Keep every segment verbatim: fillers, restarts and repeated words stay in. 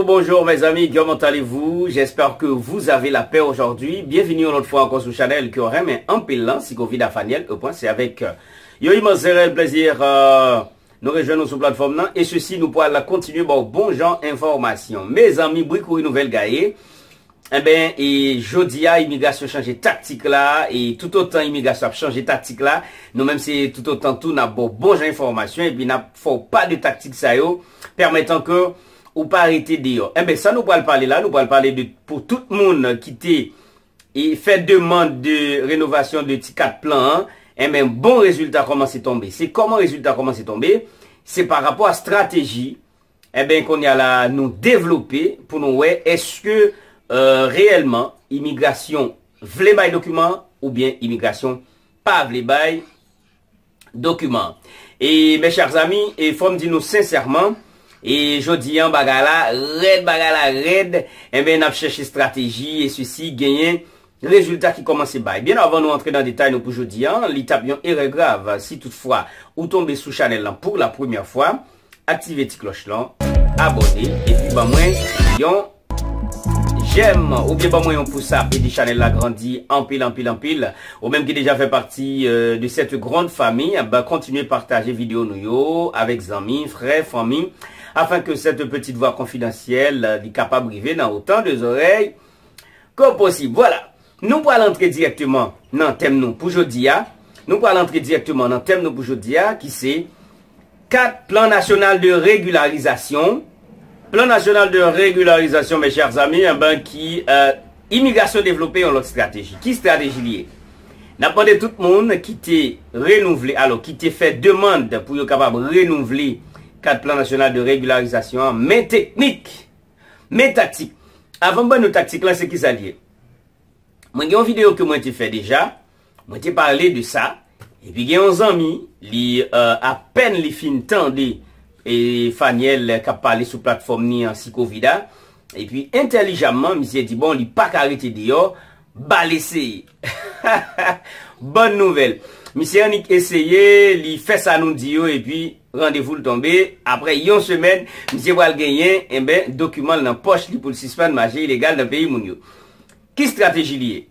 Bonjour mes amis, comment allez-vous? J'espère que vous avez la paix aujourd'hui. Bienvenue une autre fois encore sur Chanel que renmen anpil lan, Sikovid a Faniel, e pwen se avèk, euh, Yoyi Manzerel plèzi, euh, nou rejwenn nou sou platfòm nan, e sesi nou pral kontinye ba w bon jan enfòmasyon. Mezanmi, bri kouri nouvèl gaye. Enben, e jodi a, imigrasyon chanje taktik la, e toutotan imigrasyon ap chanje taktik la, nou menm se toutotan tou n ap ba w bon jan enfòmasyon, epi n ap fè w pa de taktik sa yo, pèmètan ke ou pa rete deyò. Enben, sa nou pral pale la, nou pral pale de, pou tout moun ki te, e, fè demann de renovasyon de ti kat plan an, enben, bon rezilta kòmanse tonbe. Se kòman rezilta kòmanse tonbe? Se pa rapò a estrateji, enben, kounye a la, nou devlope pou nou wè èske, euh, reyèlman, imigrasyon vle bay dokiman oubyen imigrasyon pa vle bay dokiman. E, mes chers amis, e fò m di nou sensèman, e jodi an, bagay la rèd, bagay la rèd, enben, n ap chèche estrateji, e sesi genyen rezilta ki kòmanse bay. Byen avan nou antre nan detay nou pou jodi an, li t ap yon erè grav si toutfwa ou tonbe sou chanèl lan pou la premyè fwa, aktive ti klòch lan, abòne, epi ban mwen yon jèm, oubyen ban mwen yon pous ap ede chanèl la grandi anpil, anpil, anpil. Ou menm ki deja fè pati, euh, de cette grande famille, enben, kontinye pataje videyo nou yo avèk zanmi, frè, fanmi, afin que cette petite voix confidentielle, euh, li kapab rive nan otan de zòrèy ke posib. Vwala. Nou pral antre dirèkteman nan tèm nou pou jodi a. Nou pral antre dirèkteman nan tèm nou pou jodi a, ki se kat plan nasyonal de regilarizasyon. Plan nasyonal de regilarizasyon, mes chers amis, enben, ki, euh, imigrasyon devlope yon lòt estrateji. Ki estrateji li ye? N ap mande tout moun ki te renouvle, alò, ki te fè demann pou yo kapab renouvle kat plan nasyonal de regilarizasyon an, men teknik, men taktik. Avan m ban nou taktik lan, se ki sa li ye? Mwen gen yon videyo ke mwen te fè deja, mwen te pale de sa, epi gen yon zanmi, li, euh, apèn li fin tande, e, Faniel k ap pale sou platfòm ni an, Sikovid a, epi entèlijamman, misye di, bon, li pa ka rete deyò, ba l eseye. Bòn nouvèl. Misye annik eseye, li fè sa nou di yo, epi randevou l tonbe. Aprè yon semèn, misye pral genyen, enben, dokiman l nan pòch li pou l sispann mache ilegal nan peyi moun yo. Ki estrateji li ye?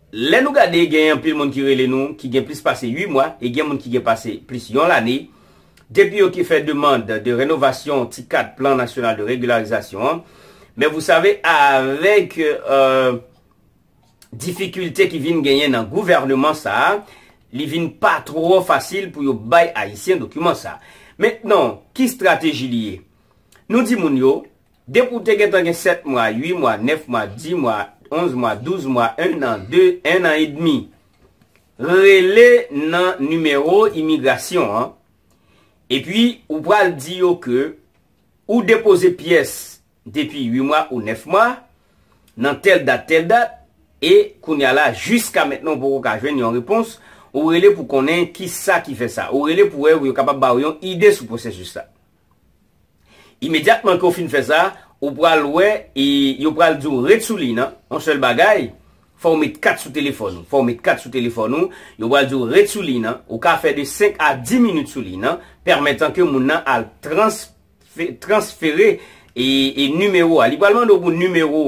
Lè nou gade, gen anpil moun ki rele nou, ki gen plis pase uit mwa, e gen moun ki gen pase plis yon lane, depi yo ki fè demann de renovasyon ti kat plan nasyonal de regilarizasyon an. Men vous savez, avèk, euh, difikilte ki vin genyen nan gouvèneman sa a, li vin pa twò fasil pou yo bay Ayisyen dokiman sa a. Mentnan, ki estrateji li ye? Nou di moun yo, depi w te gentan gen sèt mwa, uit mwa, nèf mwa, dis mwa, onz mwa, douz mwa, en an, de, en an edmi, rele nan nimewo imigrasyon an, epi ou pral di yo ke ou depoze pyès depi uit mwa ou nèf mwa, nan tèl dat, tèl dat, e kounye a la, jiska mentnan, ou poko ka jwenn yon repons, ou rele pou konnen ki sa ki fè sa. Ou rele pou wè, yo kapab ba w yon ide sou pwosesis la. Imedyatman ke w fin fè sa, ou pral wè, e yo pral di w ret sou liy nan, yon sèl bagay, fò w met kat sou telefòn ou. Fò w met kat sou telefòn ou, yo pral di w ret sou liy nan, ou ka fè de senk a dis minit sou liy nan, pèmètan ke moun nan al trans-, fe-, transfere e, e nimewo a. Li pral mande w pou nimewo,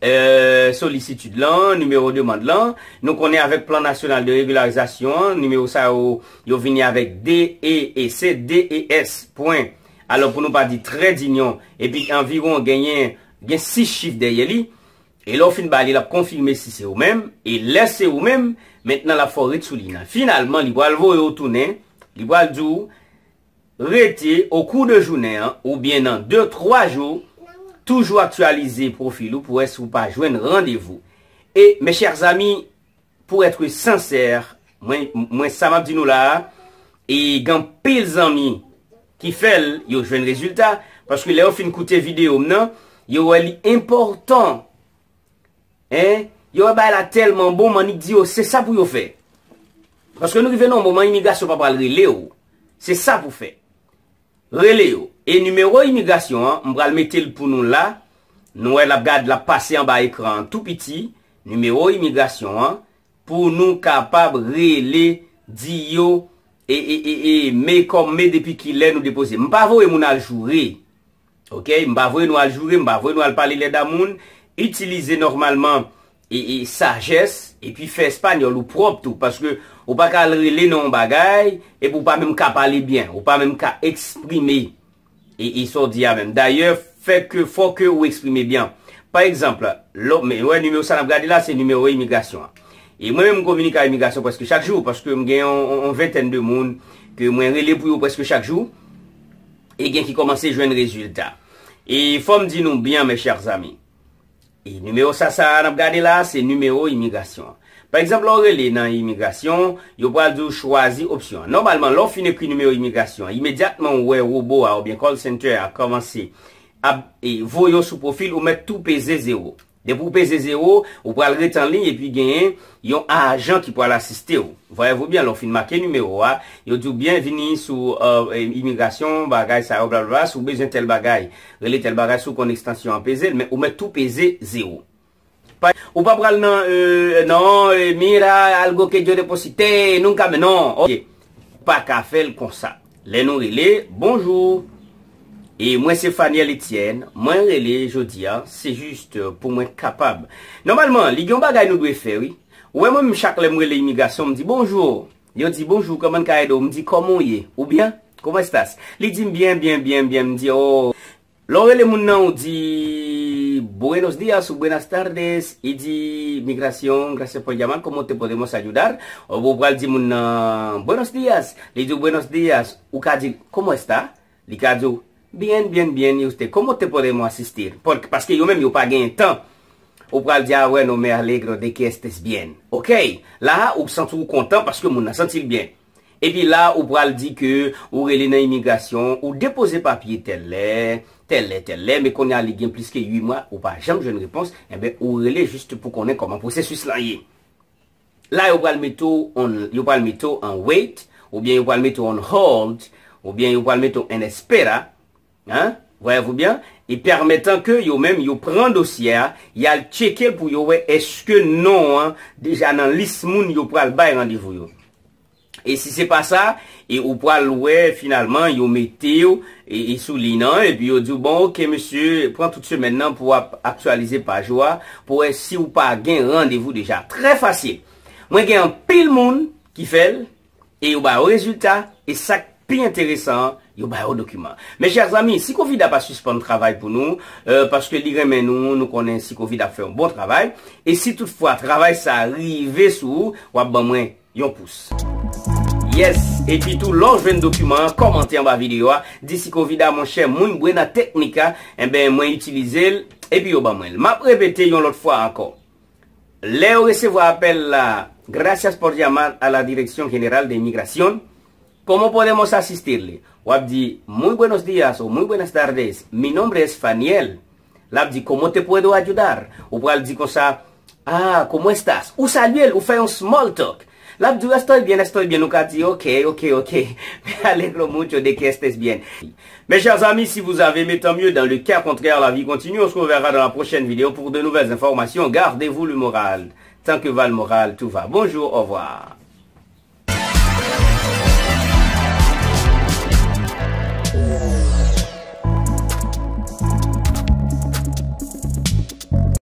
euh, solisitid lan, nimewo demann lan. Nou konnen avèk plan nasyonal de regilarizasyon an, nimewo sa yo, yo vini avèk D E E C, D E S, pwen. Alò, pou nou pa di trè dinyon, epi anviwon genyen, gen sis chif dèyè li. E lè w fin ba li, l ap konfime si se ou menm. E lè se ou menm, mentnan l ap fè w ret sou liy nan. Finalman, li pral voye w tounen, li pral di w, rete au cours de jounen an, oubyen nan de, twa jou, toujou aktyalize pwofil ou pou wè si w pa jwenn randevou. E, mes chers amis, pour être sincère, mwen, mwen sa m ap di nou la a, e gen anpil zanmi ki fè l, yo jwenn rezilta, paske lè yo fin koute videyo m nan, yo wè li enpòtan. Hein? Yo wè bagay la tèlman bon, m annik di yo, se sa pou yo fè. Paske nou rive nan yon moman, imigrasyon pa pral rele w. Se sa pou fè. Rele yo. E nimewo imigrasyon an, m pral mete l pou nou la. Nou wè l ap gad, l ap pase anba ekran an tou piti. Nimewo imigrasyon an, pou nou kapab rele, di yo, e, e, e, e, men kòm men depi kilè nou depoze. M pa voye moun al joure. Ok, m pa voye nou al joure, m pa voye nou al pale lèd a moun. Itilize nòmalman e, e sajès, epi fè espanyòl ou pwòp tou, paske ou pa ka al rele nan yon bagay, epi ou pa menm ka pale byen, ou pa menm ka eksprime e, e sa w di a menm. Dayè, fè ke, fò ke ou eksprime byen. Pa egzanp, lò, men, wè, nimewo sa n ap gade la, se nimewo imigrasyon an. E mwen menm, m kominike ak imigrasyon prèske chak jou, paske m gen yon, yon, yon ventèn de moun ke mwen rele pou yo prèske chak jou, e gen ki kòmanse jwenn rezilta. E fò m di nou byen, mes chers amis, e nimewo sa, sa n ap gade la, se nimewo imigrasyon an. Pa egzanp, lè w rele nan imigrasyon, yo pral di w chwazi opsyon an. Nòmalman, lè w fin ekri nimewo imigrasyon an, imedyatman ou wè wobo a oubyen call center a kòmanse ap e, voye w sou pwofil, ou mèt tou peze zewo. Depi w peze zewo, ou pral ret an liy epi genyen yon ajan ki pral asiste w. Voyez-vous bien, lè w fin make nimewo a, yo di w byenvini sou e, imigrasyon, bagay sa yo, blablabla. Si w bezwen tèl bagay, rele tèl bagay, si w konn ekstansyon an, peze l, men ou mèt tou peze zewo. Pa, ou pa pral nan, e, non, e, mira, algo que yo deposité, nunca me, non. Ok. Pa ka fè l konsa. Lè nou rele, bonjou. E mwen se Faniel Etienne, mwen rele jodi a, se jis pou mwen kapab. Nòmalman, li gen yon bagay nou dwe fè, wi. Ou wè mwen menm chak lè m rele imigrasyon, m di bonjou. Yo di bonjou, kòman n ka ede w? M di kòman w ye? Oubyen, cómo estás? Li di m byen, byen, byen, byen, m di oh. Lè w rele moun nan, ou di buenos días ou buenas tardes, e di migrasyon, gracias por llamar, cómo te podemos ayudar? Ou pral di moun nan buenos días, li di w buenos días, ou ka di cómo está? Li ka di w bien, bien, bien, y usted, cómo te podemos asistir? Paske yo menm yo pa gen tan. Ou pral di ah bueno, me alegro de que estés bien. Ok, la ou santi w kontan paske moun nan santi l byen. Epi la ou pral di ke ou rele nan imigrasyon, ou depoze papye tèl lè, tèl lè, tèl lè, men kounye a li gen plis ke uit mwa, ou pa janm jwenn repons, enben ou rele jis pou konnen kòman pwosesis lan ye. La yo pral mete w on, yo pral mete w an wait, oubyen yo pral mete w on hold, oubyen yo pral mete w en espera, hein, voyez-vous bien, e pèmètan ke yo menm yo pran dosye a, y al tcheke l pou yo wè èske non an deja nan lis moun yo pral bay randevou yo. E si se pa sa, e ou pral wè finalman yo mete w e, e sou liy nan, epi yo di w bon ok mesye, pran tout semèn nan pou w ap aktyalize paj ou a, pou wè si w pa gen randevou deja. Trè fasil. Mwen gen anpil moun ki fè l, e yo ba yo rezilta, e sa k pi enteresan an, yo ba yo dokiman. Mes chers amis, si Covida pa sispann travay pou nou, e, paske li renmen nou, nou konnen si Covida ap fè yon bon travay, e si toutfwa travay sa rive sou ou, w ap ban mwen yon pous. Yes, epi tou lè w jwenn dokiman an, kòmante anba videyo a, di si Covida monchè, muy buena técnica, enben mwen itilize l, epi yo ban mwen l. M ap repete yon lòt fwa ankò. Lè yo resevwa apèl la, gracias por llamar a la Dirección General de Inmigración, ¿cómo podemos asistirle? W ap di muy buenos días o muy buenas tardes, mi nombre es Faniel. L ap di cómo te puedo ayudar? Ou pral di konsa, ah, ¿cómo estás? Ou salye l, ou fè yon small talk. L ap di w estoy bien, estoy bien, ou ka di ok, ok, ok. Me alegro mucho de que estés bien. Mes chers amis, si vous avez aimé, tant mieux. Dans le cas contraire, la vie continue. On se reverra dans la prochaine vidéo pour de nouvelles informations. Gardez-vous le moral. Tant que va le moral, tout va. Bonjour, au revoir.